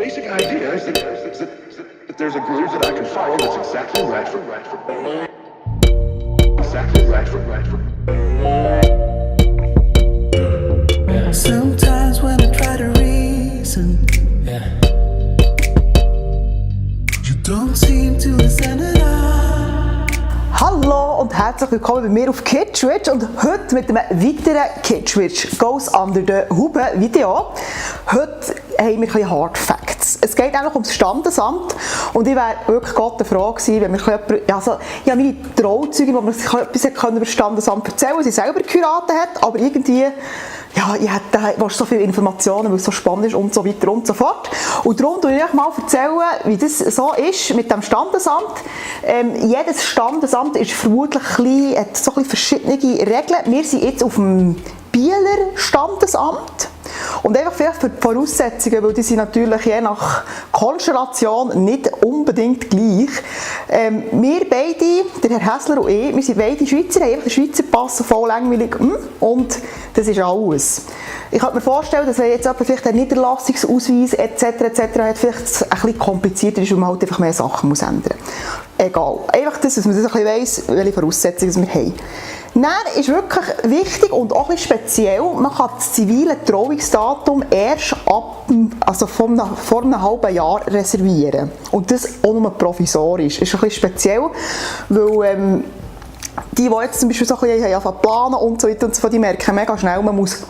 basic idea is that there's a groove that I can follow that's exactly right for exactly right for. Yeah. Sometimes when I try to reason, yeah, you don't seem to listen at all. Hallo und herzlich willkommen bei mir auf Kidswitch und heute mit einem weiteren Kidswitch Goes Under the Hoop Video. Heute haben wir ein bisschen Hard Facts. Es geht eigentlich ums Standesamt und ich wäre wirklich Gott froh gewesen, wenn mir jemand, also ich habe meine Trauzeugin, wo man sich etwas über das Standesamt erzählen konnte, sie selber geheiratet hat, aber irgendwie, ja, ich hätte so viele Informationen, weil es so spannend ist und so weiter und so fort. Und darum erzähle ich euch mal, wie das so ist mit dem Standesamt. Jedes Standesamt ist vermutlich hat so ein bisschen verschiedene Regeln. Wir sind jetzt auf dem Bieler Standesamt. Und einfach vielleicht für die Voraussetzungen, weil die sind natürlich je nach Konstellation nicht unbedingt gleich. Wir beide, der Herr Hässler und ich, wir sind beide Schweizer, haben einfach den Schweizer Pass voll langweilig und das ist alles. Ich könnte mir vorstellen, dass wenn jetzt jemand vielleicht einen Niederlassungsausweis etc. hat, vielleicht ein bisschen komplizierter ist, weil man halt einfach mehr Sachen muss ändern muss. Egal. Einfach das, dass man das ein bisschen weiss, welche Voraussetzungen wir haben. Dann ist wirklich wichtig und auch ein bisschen speziell, man kann das zivile Trauungsdatum erst vor einem halben Jahr reservieren. Und das auch nur provisorisch. Das ist ein bisschen speziell, weil die jetzt zum Beispiel so ein bisschen planen und so weiter und so fort, die merken mega schnell, man muss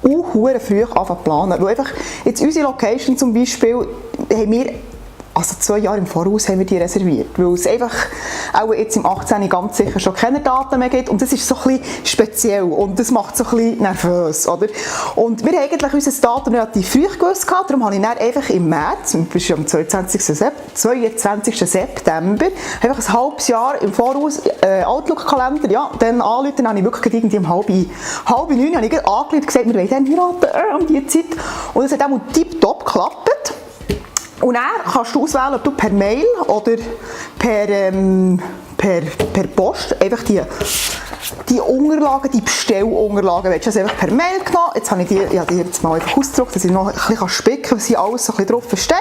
früh planen. Weil einfach jetzt unsere Location zum Beispiel haben wir 2 Jahre im Voraus haben wir die reserviert, weil es einfach auch jetzt im 18. ganz sicher schon keine Daten mehr gibt und das ist so ein bisschen speziell und das macht so ein bisschen nervös, oder? Und wir haben eigentlich unser Datum relativ früh gewusst, darum habe ich dann einfach im März, das ist am 22. September, einfach ein halbes Jahr im Voraus Outlook-Kalender, ja, dann anrufen, dann habe ich wirklich irgendwie um halb 9 habe ich angerufen und gesagt, wir wollen dann heiraten um diese Zeit und es hat auch tipptopp geklappt. Und dann kannst du auswählen, ob du per Mail oder per Post einfach die Unterlagen, die Bestellunterlagen, willst du also einfach per Mail genommen. Jetzt habe ich die jetzt mal einfach ausgedruckt, dass ich noch ein bisschen spicken kann, was hier alles so ein bisschen drauf steht.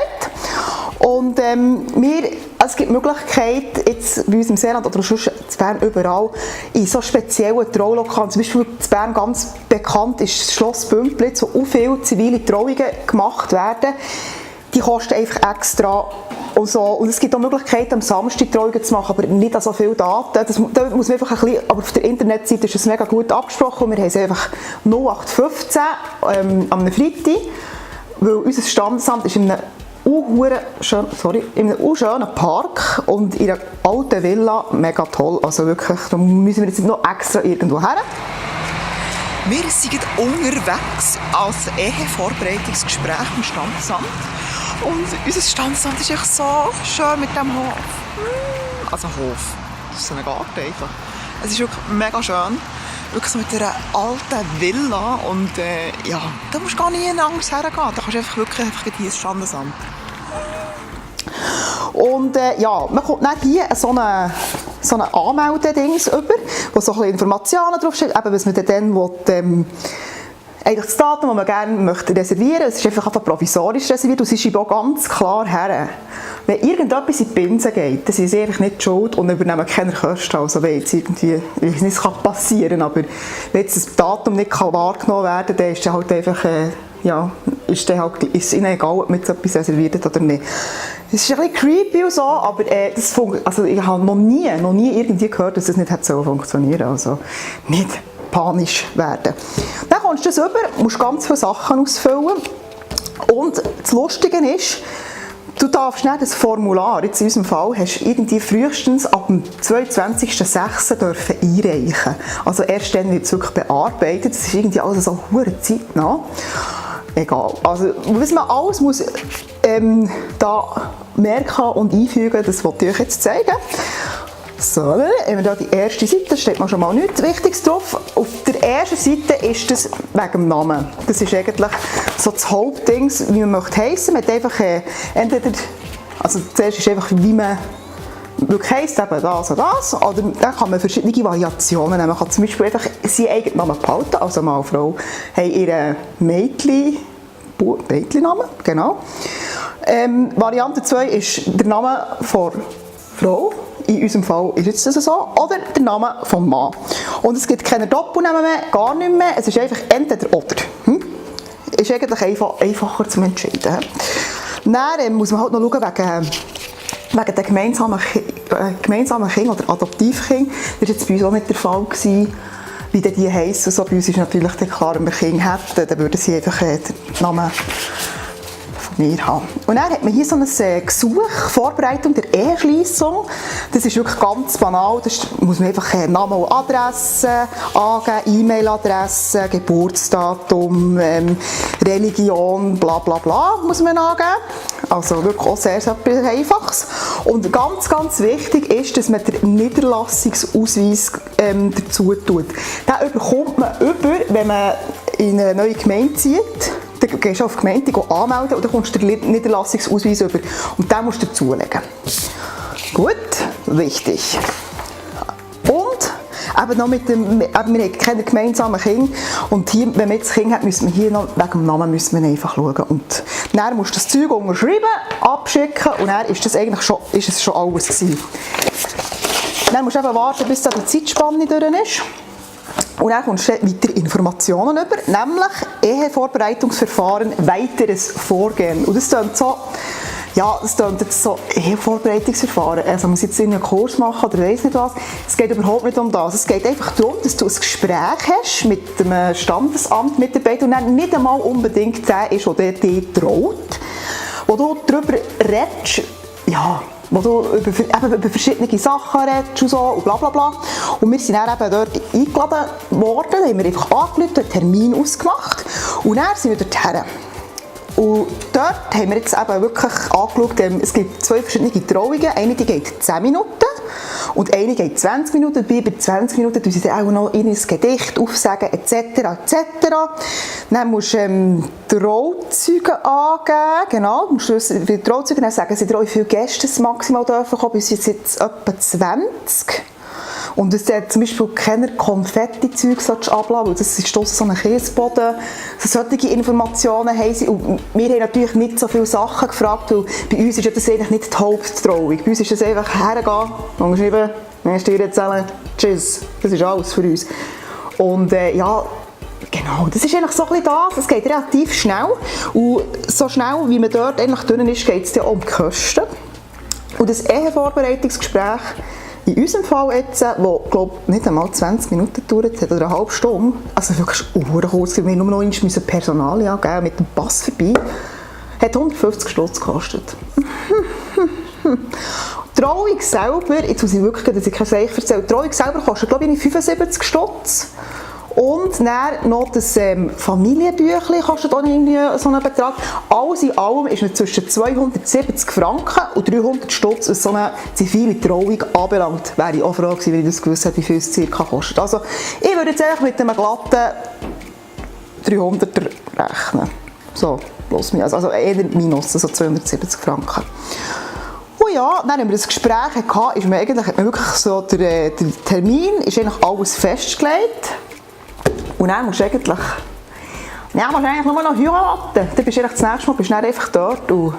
Und es gibt die Möglichkeit, jetzt bei uns im Seeland oder sonst in Bern überall, in so speziellen Traulokalen, zum Beispiel in Bern ganz bekannt ist das Schloss Bümplitz, wo auch viele zivile Trauungen gemacht werden. Die kosten einfach extra und so. Und es gibt auch Möglichkeiten, am Samstag Trauungen zu machen, aber nicht an so viele Daten. Da muss man einfach ein bisschen, aber auf der Internetseite ist es mega gut abgesprochen. Wir haben es einfach 0815 am Freitag, weil unser Standesamt ist in einem schönen Park und in einer alten Villa, mega toll. Also wirklich, da müssen wir jetzt nicht noch extra irgendwo her. Wir sind unterwegs als Ehevorbereitungsgespräch im Standesamt. Und unser Standesamt ist echt so schön mit dem Hof. Also Hof, das ist so ein Garten einfach. Es ist wirklich mega schön. Wirklich so mit einer alten Villa. Und ja, da musst du gar nie anders hergehen. Da kannst du wirklich in das Standesamt. Und ja, man kommt dann hier so eine Anmeldedings über, wo so ein bisschen Informationen draufstehen, eben was man dann will, eigentlich das Datum, das man gerne möchte reservieren. Es ist einfach provisorisch reserviert und sie schreiben auch ganz klar her. Wenn irgendetwas in die Binsen geht, dann sind sie einfach nicht schuld und übernehmen keine Kosten. Also wenn jetzt irgendwie, es kann passieren, aber wenn jetzt das Datum nicht wahrgenommen werden kann, dann ist es halt einfach, ist ihnen egal, ob man jetzt etwas reserviert hat oder nicht. Es ist ein bisschen creepy und so, aber also ich habe noch nie irgendwie gehört, dass es nicht so funktionieren soll. Also nicht panisch werden. Dann kommst du das über, musst ganz viele Sachen ausfüllen und das Lustige ist, du darfst nicht das Formular, jetzt in unserem Fall, hast irgendwie frühestens ab dem 22.06. dürfen einreichen. Also erst dann wird es wirklich bearbeitet, das ist irgendwie alles so eine Zeit nach. Egal. Also, was man alles muss da merken und einfügen, das wollte ich euch jetzt zeigen. So, wenn wir da die erste Seite, steht schon mal nichts Wichtiges drauf. Auf der ersten Seite ist das wegen dem Namen. Das ist eigentlich so das Hauptding, wie man möchte heissen. Man hat einfach entweder, also zuerst ist einfach, wie man wirklich heisst, eben das oder das. Oder dann kann man verschiedene Variationen nehmen. Man kann zum Beispiel einfach seinen eigenen Namen behalten. Also Mann und Frau haben ihren Mädchennamen, genau. Variante 2 ist der Name der Frau. In unserem Fall ist das so. Oder der Name des Mann. Und es gibt keine Doppelnamen mehr, gar nicht mehr. Es ist einfach entweder oder. Ist eigentlich einfacher zu entscheiden. Dann muss man halt noch schauen wegen der gemeinsamen Kinder oder Adoptivkinder. Das war jetzt bei uns auch nicht der Fall gewesen, wie die heissen. So, bei uns ist natürlich klar, wenn wir Kinder hätten, dann würden sie einfach den Namen von mir haben. Und dann hat man hier so ein Gesuch, Vorbereitung der Eheschliessung. Das ist wirklich ganz banal. Da muss man einfach Namen und Adresse angeben, E-Mail-Adresse, Geburtsdatum, Religion, bla bla bla muss man angeben. Also wirklich auch sehr, sehr einfaches. Und ganz, ganz wichtig ist, dass man den Niederlassungsausweis dazu tut. Den bekommt man wenn man in eine neue Gemeinde zieht. Dann gehst du auf die Gemeinde anmelden und dann kommst du den Niederlassungsausweis über. Und den musst du dazulegen. Gut, wichtig. Und eben noch wir haben keine gemeinsamen Kinder. Und hier, wenn man jetzt Kinder hat, müssen wir hier noch wegen dem Namen einfach schauen. Und dann musst du das Zeug unterschreiben, abschicken und dann ist es schon alles gewesen. Dann musst du eben warten, bis die Zeitspanne durch ist. Und dann kommst du weitere Informationen über, nämlich Ehevorbereitungsverfahren, weiteres Vorgehen. Und das klingt so, jetzt so Ehevorbereitungsverfahren. Also man muss jetzt einen Kurs machen oder weiss nicht was. Es geht überhaupt nicht um das. Es geht einfach darum, dass du ein Gespräch hast mit dem Standesamt-Mitarbeiter und dann nicht einmal unbedingt der ist, der dir traut, wo du darüber redest, wo du über verschiedene Sachen redest und so und bla bla bla. Und wir sind dann eben dort eingeladen worden, da haben wir einfach angerufen, einen Termin ausgemacht und dann sind wir dorthin. Und dort haben wir jetzt eben wirklich angeschaut, es gibt 2 verschiedene Trauungen, eine die geht 10 Minuten und eine geht 20 Minuten, bei 20 Minuten tun sie dann auch noch in ein Gedicht aufsagen etc. etc. Dann musst du Trauzeugen angeben, genau, musst du für die Trauzeugen dann sagen sie dir auch, wie viele Gäste es maximal dürfen kommen, bis jetzt etwa 20. Und es hat zum Beispiel keine Konfetti-Zeug ablassen, weil das ist so ein Kiesboden. Solche Informationen haben sie. Und wir haben natürlich nicht so viele Sachen gefragt, weil bei uns ist ja das eigentlich nicht die Haupttrauung. Bei uns ist es einfach hergehen, unterschreiben, Steuern zahlen, tschüss. Das ist alles für uns. Und genau, das ist eigentlich so ein bisschen das. Es geht relativ schnell. Und so schnell, wie man dort eigentlich drin ist, geht es ja um die Kosten. Und das Ehevorbereitungsgespräch in unserem Fall jetzt, wo glaube nicht einmal 20 Minuten gedauert hat, oder eine halbe Stunde, also wirklich kurz, wir nur noch einmal Personal angeben, mit dem Pass vorbei, hat 150 Stutz gekostet. Die Trauung selber, jetzt muss ich wirklich, dass ich kein Seich erzähle, die Trauung selber kostet glaube ich 75 Stutz. Und dann noch das Familienbüchlein kostet auch irgendwie so einen Betrag. Alles in allem ist man zwischen 270 Franken und 300 Stutz, was so eine zivile Trauung anbelangt. Wäre ich auch froh gewesen, wenn ich das gewusst hätte, wie viel es circa kostet. Also ich würde jetzt eigentlich mit einem glatten 300er rechnen. So, plus minus. Also eher minus, also 270 Franken. Und ja, dann haben wir das Gespräch gehabt, hat man wirklich so, der Termin ist eigentlich alles festgelegt. Und dann musst du eigentlich nur noch heiraten. Dann bist du das nächste Mal bist du einfach dort und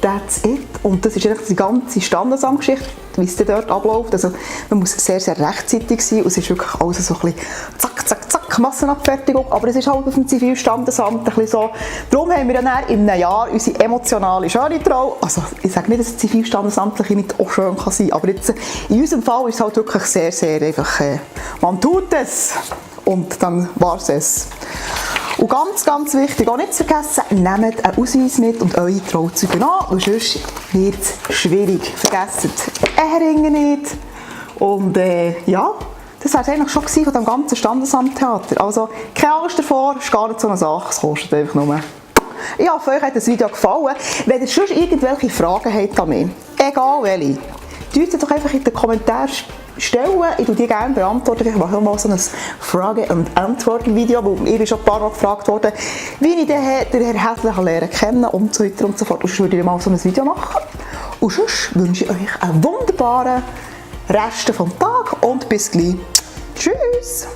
that's it. Und das ist eigentlich die ganze Standesamtgeschichte, wie es dort abläuft. Also man muss sehr, sehr rechtzeitig sein und es ist wirklich alles so ein bisschen zack, zack, zack, Massenabfertigung. Aber es ist halt auf dem Zivilstandesamt ein bisschen so. Darum haben wir dann in einem Jahr unsere emotionale schöne Trauung. Also ich sage nicht, dass das Zivilstandesamtliche nicht auch schön kann sein, aber jetzt, in unserem Fall ist es halt wirklich sehr, sehr einfach, man tut es. Und dann war es. Und ganz, ganz wichtig, auch nicht zu vergessen, nehmt einen Ausweis mit und eure Trauzeugen an, weil sonst wird es schwierig. Vergesst die Eheringe nicht. Und ja, das war es eigentlich schon von dem ganzen Standesamttheater. Also keine Angst davor, es ist gar nicht so eine Sache, es kostet einfach nur. Ich hoffe, euch hat das Video gefallen. Wenn ihr sonst irgendwelche Fragen habt an mich, egal welche, schreibt sie doch einfach in den Kommentaren stellen. Ich beantworte die gerne. Ich mache mal so ein Frage- und Antworten-Video, wo ich schon ein paar Mal gefragt wurde, wie ich den Herr Häsler lernen kennen und so weiter und so fort. Und sonst würde ich mal so ein Video machen. Und sonst wünsche ich euch einen wunderbaren Rest vom Tag und bis gleich. Tschüss!